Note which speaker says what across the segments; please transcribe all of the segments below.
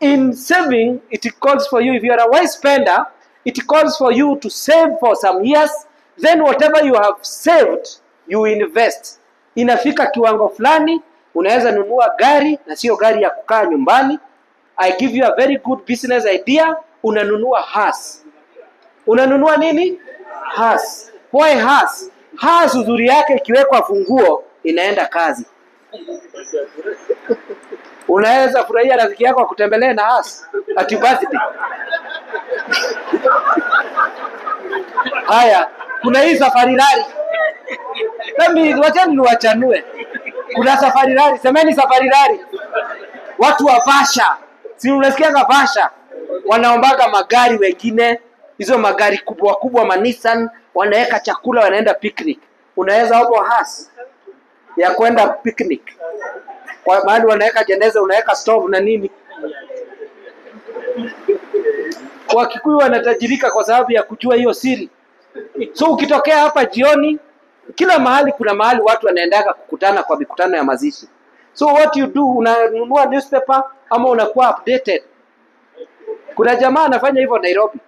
Speaker 1: In saving, it calls for you, if you are a wise spender, it calls for you to save for some years, then whatever you have saved, you invest. Inafika kiwango fulani, unaweza nunua gari, na sio gari ya kukaa nyumbani. I give you a very good business idea, unanunua hearse. Unanunua nini? Hearse. Why hearse? Hearse uzuri yake ikiwekwa funguo, inaenda kazi. Unaweza furahia rafiki yako akutembelee na hearse at your birthday. Haya, kuna hii safari rally. Mimi wacheni niwachanue. Kuna safari rally, semeni safari rally. Watu wa Vasha, si unasikianga Vasha? Wanaombaga magari wengine, hizo magari kubwa kubwa ma Nissan, wanaweka chakula wanaenda picnic. Unaweza hapo hearse ya kwenda picnic. Kwa mahali wanaweka jeneza, unaweka stove na nini. Wakikuyu wanatajirika kwa sababu ya kujua hiyo siri. So ukitokea hapa jioni, kila mahali kuna mahali watu wanaendaga kukutana kwa mikutano ya mazishi. So what you do, unanunua newspaper ama unakuwa updated. Kuna jamaa anafanya hivyo Nairobi.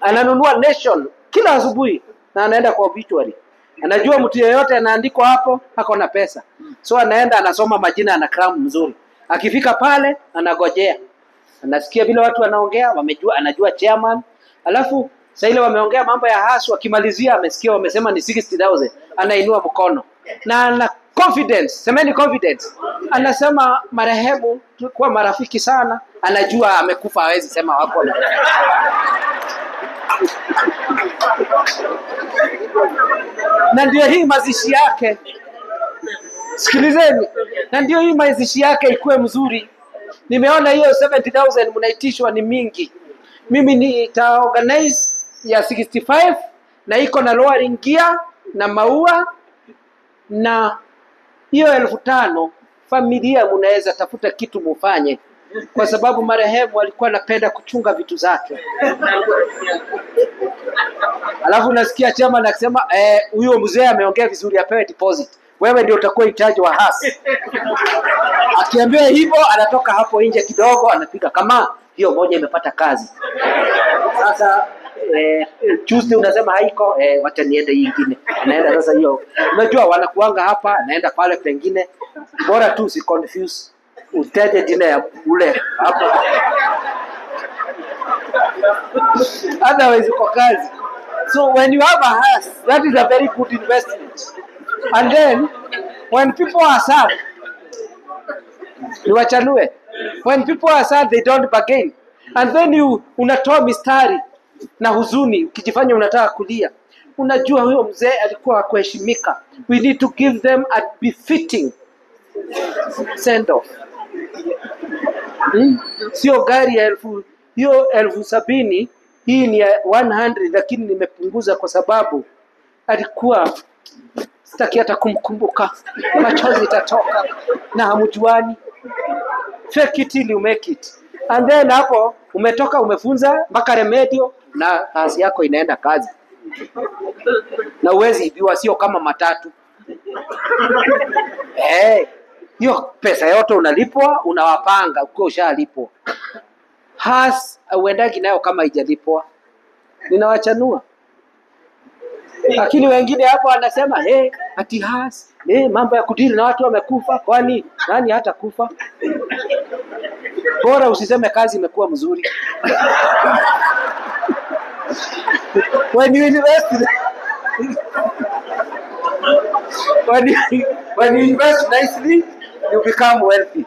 Speaker 1: Ananunua Nation kila asubuhi na anaenda kwa obituary. Anajua mtu yeyote anaandikwa hapo ako na pesa. So anaenda anasoma majina, ana cram mzuri. Akifika pale anagojea. Anasikia vile watu wanaongea, wamejua, anajua chairman. Alafu sasa ile wameongea mambo ya hearse, wakimalizia amesikia wamesema ni 60,000, anainua mkono. Na ana confidence, semeni confidence. Anasema marehemu tulikuwa marafiki sana, anajua amekufa hawezi sema wako na. Na ndio hii mazishi yake. Sikilizeni. Na ndio hii mazishi yake ikuwe mzuri. Nimeona hiyo 70,000 mnaitishwa ni mingi. Mimi nita organize ya 65 na iko na lowering gear na maua, na hiyo 5,000 familia mnaweza tafuta kitu mufanye, kwa sababu marehemu alikuwa anapenda kuchunga vitu zake. Alafu nasikia chama akisema huyo mzee ameongea vizuri, apewe deposit. Wewe ndio utakuwa in charge wa hearse. Akiambiwa hivyo anatoka hapo nje kidogo anapiga kama hiyo moja imepata kazi. Sasa Tuesday unasema haiko, wacha niende hii nyingine. Anaenda sasa hiyo. Unajua wanakuanga hapa, anaenda pale pengine. Bora tu si confuse. Utaje jina ya ule hapa. Otherwise uko kazi. So when you have a hearse, that is a very good investment. And then when people are sad, niwachanue. When people are sad, they don't bargain. And then you unatoa mistari na huzuni, ukijifanya unataka kulia. Unajua huyo mzee alikuwa kuheshimika. We need to give them a befitting send off. Sio gari ya elfu, hiyo 70,000, hii ni ya 100, lakini nimepunguza kwa sababu alikuwa sitaki hata kumkumbuka, machozi itatoka na hamjuani. Fake it till you make it. And then hapo umetoka umefunza mpaka remedio na kazi yako inaenda kazi. Na uwezi ibiwa, sio kama matatu. Hiyo pesa yote unalipwa, unawapanga ukiwa ushalipwa. Hearse uendagi nayo kama haijalipwa. Ninawachanua. Lakini wengine hapo wanasema hey, ati hearse, mambo ya kudili na watu wamekufa, kwani nani hata kufa? Bora usiseme kazi imekuwa mzuri. When you invest when you invest nicely, you become wealthy.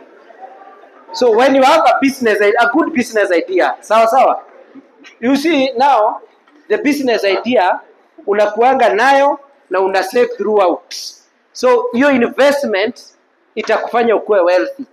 Speaker 1: So when you have a business, a good business idea, sawa sawa. You see now the business idea unakuanga nayo na una save throughout. So your investment itakufanya ukuwe wealthy.